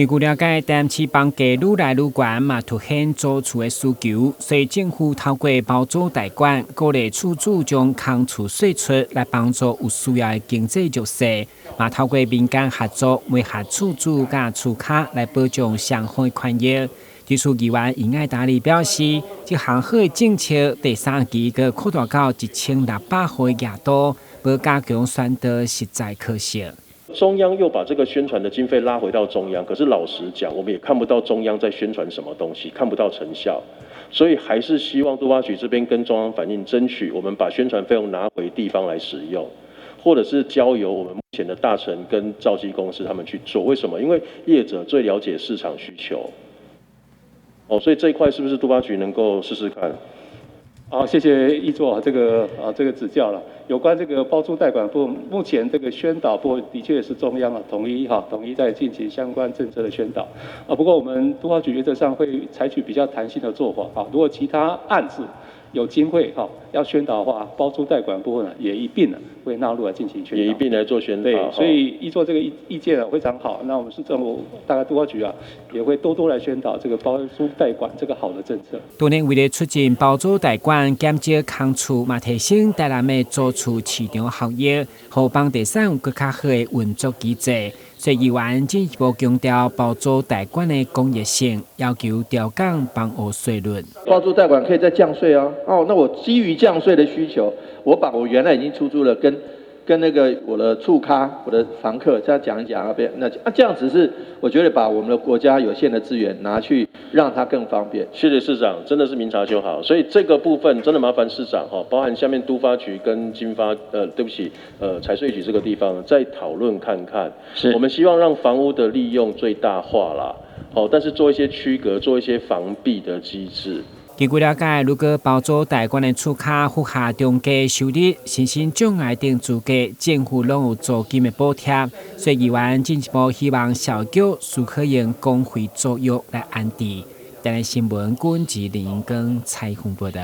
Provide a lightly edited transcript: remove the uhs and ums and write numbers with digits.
根據了解，台南市房價愈來愈懸，嘛凸顯租厝的需求，所以政府透過包租代管，鼓勵厝主將空厝釋出來幫助有需要的經濟弱勢，嘛透過民間合作，媒合厝主佮厝跤來保障雙方的權益。對此，議員尹愛達利表示，這項好的政策第三期閣擴大到1600戶的額度，無加強宣導實在可惜。中央又把這個宣傳的經費拉回到中央，可是老實講，我們也看不到中央在宣傳什麼東西，看不到成效，所以還是希望都發局這邊跟中央反映，爭取我們把宣傳費用拿回地方來使用，或者是交由我們目前的大成跟兆基公司他們去做。為什麼？因為業者最了解市場需求。哦，所以這一塊是不是都發局能夠試試看？好，謝謝議座這個指教了。有關這個包租代管部分，目前這個宣導部分的確是中央啊統一哈統一在進行相關政策的宣導啊。不過我們都發局原則上會採取比較彈性的做法啊。如果其他案子有經費哈要宣導的話，包租代管部分呢也一併呢會納入來進行宣導，也一併來做宣導。對，所以議座這個意見啊非常好。那我們市政府大概都發局啊也會多多來宣導這個包租代管這個好的政策。當然，為了促進包租代管減少空厝，嘛提升台南的租厝市場效益，予房地產有閣較好的運作機制。所以議員進一步強調包租代管的公益性，要求調降房屋稅率。包租代管可以再降稅哦。哦，那我基於降稅的需求，我把我原來已經出租了，跟那個我的厝跤、我的房客這樣講一講啊，別那啊這樣子是我覺得把我們的國家有限的資源拿去讓它更方便。謝謝市長，真的是明察秋毫，所以這個部分真的麻煩市長哈，包含下面都發局跟經發，對不起，財稅局這個地方再討論看看。是，我們希望讓房屋的利用最大化啦，好，但是做一些區隔，做一些防弊的機制。根據了解，如果包租代管的厝跤符合中低收入、身心障礙等資格，政府攏有租金的補貼。所以議員進一步希望小局思考用公費租約來安置。台南新聞，軍志林根採訪報道。